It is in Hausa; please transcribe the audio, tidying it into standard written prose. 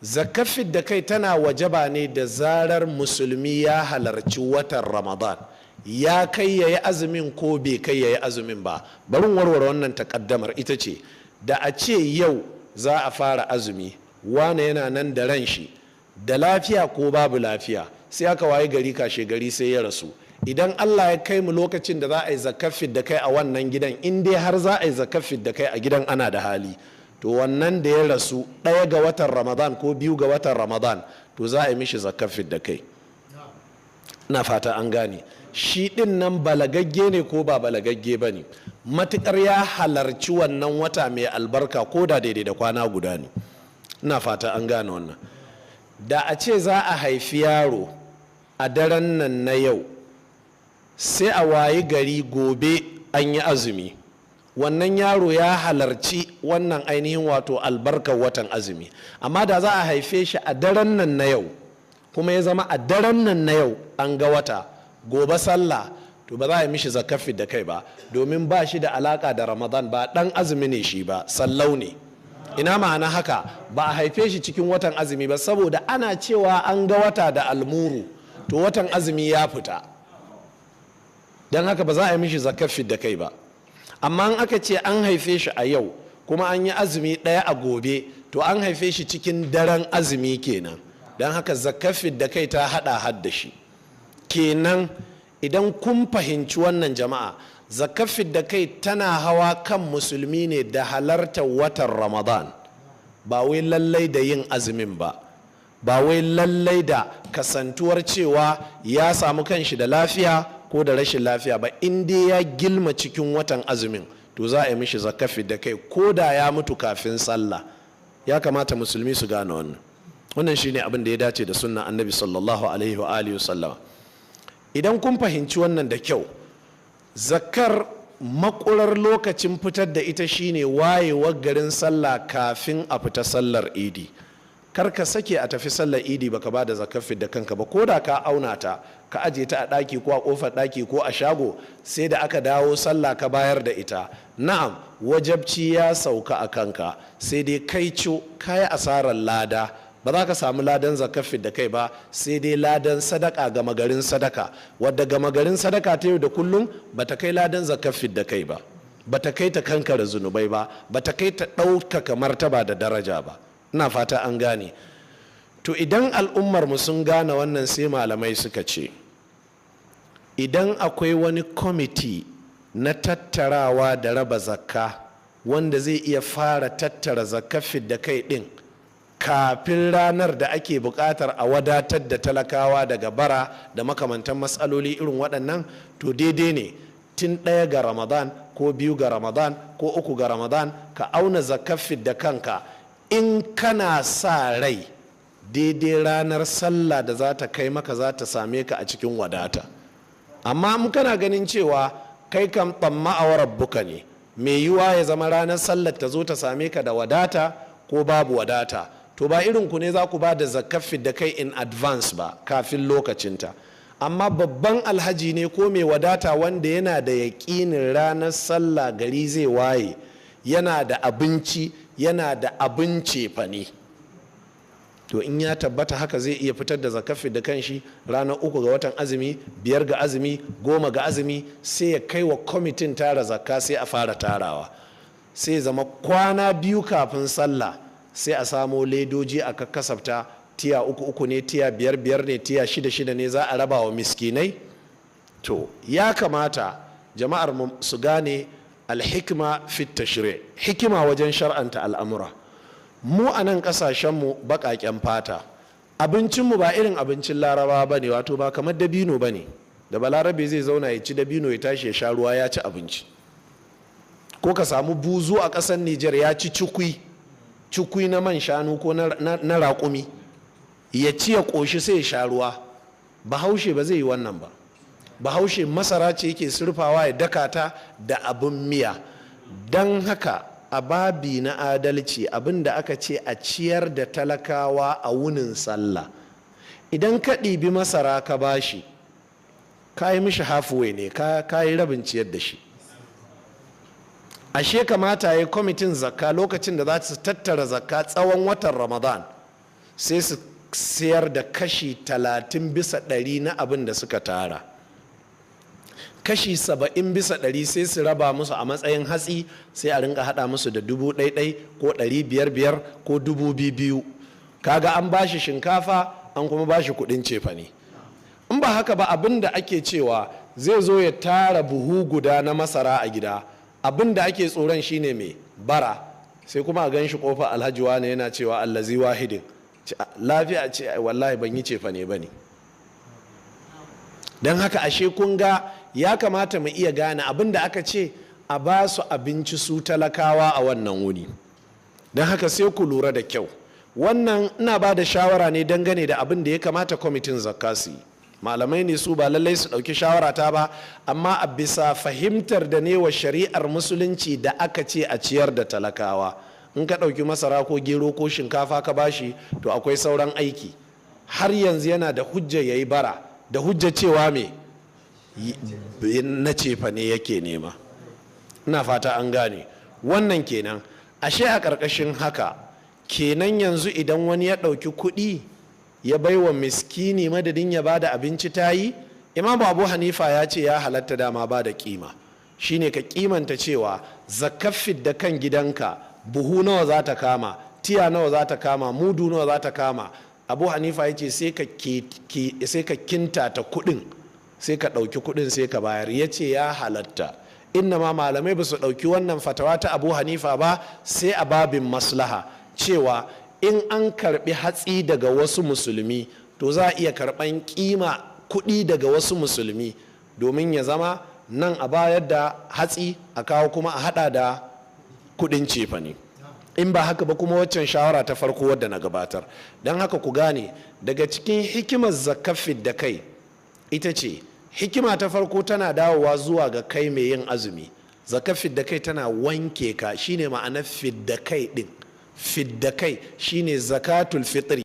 Zakkar da kai tana wajaba ne da zarar musulmi ya halarci watan Ramadan, ya kai ya yi azumin ko bai kai ya yi azumin ba. Barin warware wannan takaddamar. Ita ce, da a ce yau za a fara azumi, wane yana nan da ran shi da lafiya ko babu lafiya, sai aka waye gari kashe gari sai ya rasu. Idan Allah ya kai mu lokacin da za a yi zakkar da kai a wannan gidan, in dai har za a yi zakkar da kai a gidan ana da hali, to wannan da ya rasu 1 ga watan Ramadan ko 2 ga watan Ramadan, to za a yi mishi zakkar da kai. Na fata an gane. Shi din nan balagagge ne ko ba balagagge ba ne, matukar ya halarci wannan wata mai albarka ko da daidai da kwana guda ne. Ina fata an gane wannan. Da a ce za a haifi yaro a daren nan na yau, sai a wayi gari gobe an yi azumi, wannan yaro ya halarci wannan ainihin wato albarkar watan azumi. Amma da za a haife shi a daren nan na yau, kuma ya zama a daren nan na yau an ga wata, gobe sallah, to ba za a yi mishi zakafi da kai ba, domin ba shi da alaka da Ramadan, ba dan azumi ne shi ba, sallau ne. Ina ma'ana haka? Ba a haife shi cikin watan azumi ba, saboda ana cewa an ga wata da almuru, to watan azumi ya fita. Don haka ba za a yi mishi zakafi da kai ba. Amma in aka ce an haife shi a yau kuma an yi azumi 1 a gobe, to an haife shi cikin daren azumi kenan. Don haka zakafi da kai ta hada hadda shi kenan. Idan kun fahimci wannan, jama'a, zakafi da kai tana hawa kan musulmi ne da halartar watan Ramadan, ba wai lallai da yin azumin ba, ba wai lallai da kasantuwar cewa ya samu kanshi da lafiya ko da rashin lafiya ba. In dai ya gilma cikin watan azumin, to za a yi mishi zakafi da kai ko da ya mutu kafin sallah. Ya kamata musulmi su gane wannan. Wannan shine abin da ya dace da sunna Annabi sallallahu alaihi wa alihi sallama. Idan kun fahimci wannan da kyau, zakar makurar lokacin fitar da ita shine wayewar garin sallah kafin a fita sallar Idi. Kar ka sake a tafi sallar Idi baka ba da zakar da kanka ba. Ko da ka auna ta, ka aje ta a ɗaki ko a ƙofar ɗaki ko a shago, sai da aka dawo sallah ka bayar da ita, na'am, wajabci ya sauka a kanka. Sai dai kai co kayi asarar lada, ba za ka samu ladan zakar da kai ba, sai dai ladan sadaka, gama garin sadaka, wadda gama garin sadaka ta yau da kullum ba ta kai ladan zakar da kai ba, ba ta kai ta kankare zunubai ba, ba ta kai ta ɗaukaka martaba da daraja ba. Ina fata an gane. To idan al'ummar mu sun gane wannan, sai malamai suka ce idan akwai wani kwamiti na tattarawa da raba zakka wanda zai iya fara tattara zakka da kai din kafin ranar da ake buƙatar a wadatar da talakawa daga bara da makamantan matsaloli irin waɗannan, to daidai ne tun 1 ga Ramadan ko 2 ga Ramadan ko 3 ga Ramadan ka auna zakka da kanka, in kana sa rai daidai ranar sallah da za ta kai maka za ta same ka a cikin wadata. Amma in kana ganin cewa kai kam tsamma rabbuka ne, mai yiwa ya zama ranar sallar ta zo ta same ka da wadata ko babu wadata, to ba irin ku ne za ku ba da zakka da kai in advance ba, kafin lokacinta. Amma babban alhaji ne ko mai wadata wanda yana da yaƙinin ranar sallah gari zai waye yana da abinci, yana da abin cefane, to in ya tabbata haka, zai iya fitar da zakafi da kanshi ranar 3 ga watan azumi, 5 ga azumi, 10 ga azumi, sai ya kai wa kwamitin tara zakka, sai a fara tarawa. Sai zama kwana 2 kafin sallah sai a samo ledoji a kakkasafta, tiya uku uku ne, tiya biyar biyar ne, tiya shida shida ne, za a raba wa miskinai. To ya kamata jama'ar su gane alhikma fit tashri, hikima wajen shar'anta al'amura. Mu a nan kasashenmu baƙaƙen fata, abincinmu ba irin abincin Larabawa ba ne, wato ba kamar dabino ba ne da Balarabe zai zauna ya ci dabino, ya tashi ya sha ruwa, ya ci abinci. Ko ka samu buzu a ƙasar Nijar ya ci cukui, cukui na man shanu ko na raƙumi, ya ci ya ƙoshi sai ya sha ruwa. Bahaushe ba zai yi wannan ba. Bahaushe masara ce yake surfawa ya daka ta da abin miya. Don haka a babi na adalci, abin da aka ce a ciyar da talakawa a wunin sallah, idan ka ɗibi masara ka bashi, ka yi mishi halfway ne, ka yi rabin ciyar da shi. Ashe kamata ya kwamitin zakka, lokacin da za su tattara zakka tsawon watan Ramadan, Sai su sayar da kashi 30% na abin da suka tara. Kashi 70% sai su raba musu a matsayin hatsi, sai a rinka haɗa musu da 1000 ko 500 ko 2000. Kaga an bashi shinkafa, an kuma bashi kuɗin cefane. In ba haka ba, abin da ake cewa zai zo ya tara buhu guda na masara a gida, abin da ake tsoron shine mai bara. Sai kuma a gan shi kofa Alhaji Wane yana cewa allazi wahidin. Lafiya? Ce wallahi ban yi cefane ba ne. Don haka ashe kun ga ya kamata mu iya gane abin da aka ce a ba su abinci su talakawa a wannan wuni. Don haka sai ku lura da kyau. Wannan ina ba da shawara ne dangane da abin da ya kamata kwamitin zakka su yi. Malamai ne su, ba lallai su ɗauki shawara ta ba, amma a bisa fahimtar da ne wa shari'ar Musulunci da aka ce a ciyar da talakawa, in ka ɗauki masara ko gero ko shinkafa ka bashi, to akwai sauran aiki. Har yanzu yana da hujja ya yi bara, da hujja cewa me na cefa ne yake nema. Ina fata an gane wannan. Kenan ashe a ƙarƙashin haka kenan, yanzu idan wani ya ɗauki kuɗi ya bai wa miskini madadin ya bada abinci, ta yi. Imamu Abu Hanifa ya ce ya halatta dama ba da kima, shine ka kimanta cewa zakafin da kan gidanka buhu nawa za ta kama, tiya nawa za ta kama, mudu nawa za ta kama. Abu Hanifa ya ce sai ka kintata kuɗin, sai ka ɗauki kuɗin sai ka bayar. Ya ce ya halatta. Inna ma malamai ba su ɗauki wannan fatawa ta Abu Hanifa ba sai a babin maslaha, cewa in an karbi hatsi daga wasu musulmi, to za a iya karban kima kuɗi daga wasu musulmi, domin ya zama nan a bayar da hatsi, a kawo kuma a hada da kuɗin cefane. In ba haka ba kuma, waccan shawara ta farko wadda na gabatar. Don haka ku gane, daga cikin hikimar zakafin da kai ita ce hikima ta farko, tana dawowa zuwa ga kai mai yin azumi. Zakafin da kai tana wanke ka, shine ma'anar fidda kai din. Fidda kai shine zakatul fitri.